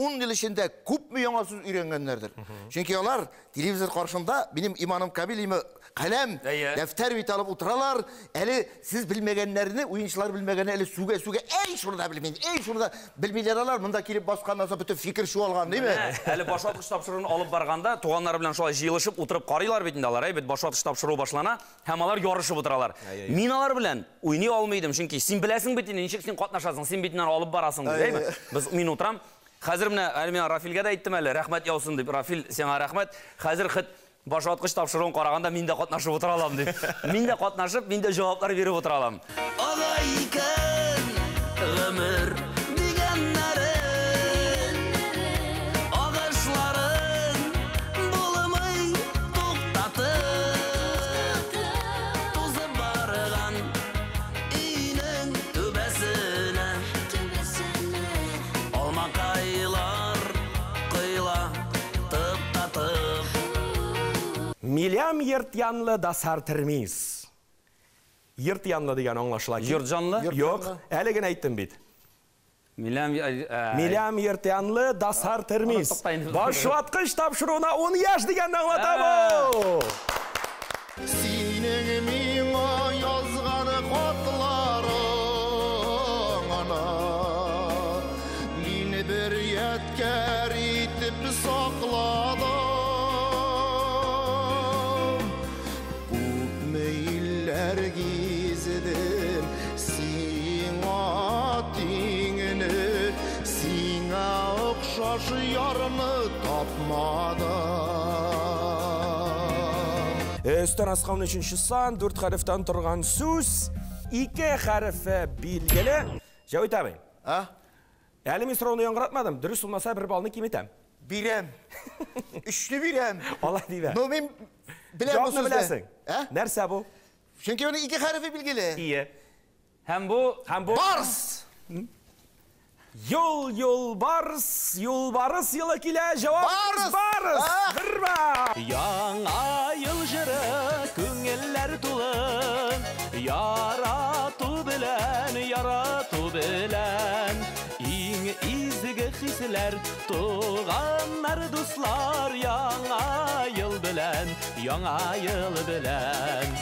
10 ел эчендә күпме яңа сүз өйрәнгәннәрдер. Чөнки алар телевизор каршында, минем иманым камил, име каләм, дәфтәр бит алып утыралар. Әле сез белмәгәннәрне, уенчылар белмәгәнне әле сүгә-сүгә, әй, шуны да белмим, әй, шуны да белмиләр алар. Монда килеп басканнан соң бөтен фикер чуалган, димме? Әле башваткыч тапшыруын алып барганда, туганнары белән шулай җыелышып утырып карыйлар бит инде алар, әй бит, башваткыч тапшыруы башлана һәм алар ярышып утыралар. Мин алар белән уйный алмый идем, чөнки син беләсең бит инде, ничек син катнашасың, син бит инде алып барасың, дип, әйме? Без мин утырам. Хәзер менә әле мин Рафилгә дә әйттем әле, рәхмәт яусын дип. Рафил, сиңа рәхмәт. Хәзер хет башваткыч тапшыруын караганда мин дә катнашып утыра алам дип. Мин дә катнашып, мин дә җаваплар биреп утыра алам. Алай икән гомер дигәннәре, агышларын булмый туктатып, тузып барган өйнең түбәсенә алмакайлар коела тып-татып. Милям йырт янлы дасар термис. Йырт янлы дигән аңлашыла ки. Йорт җанлы? Юк, әле генә әйттем бит. Милям, Милям йырт янлы дасар термис. Аны тукта инде. Башваткыч тапшыруына 10 яшь дигәнне аңлата бу. Синең миңа язган хатларың, ана, мин бер ядкәр итеп сакладым. Күпме илләр гиздем, сиңа тиңне, сиңа охшаш ярны тапмадым. Өстән аска 13 сан, 4 хәрефтән торган сүз, 2 хәрефе билгеле. Җәвит абый. А? Әле мин сорауны яңгыратмадым. Дөрес булмаса бер баллны киметәм. Бирәм. Өчне бирәм. Алай дибә. Но мин беләм бу Җавапны сүзне. беләсең. Ә? Нәрсә бу? Чөнки аның 2 хәрефе билгеле. Ие. Һәм бу Һәм бу Барс. Юл, юлбарс, юлбарыс елы килә. Җавап Барс! Барс. А! Бер балл. Яңа ел җыры күңелләр тулы, ярату белән, ярату белән. Иң изге хисләр, туганнар, дуслар, яңа ел белән, яңа ел белән.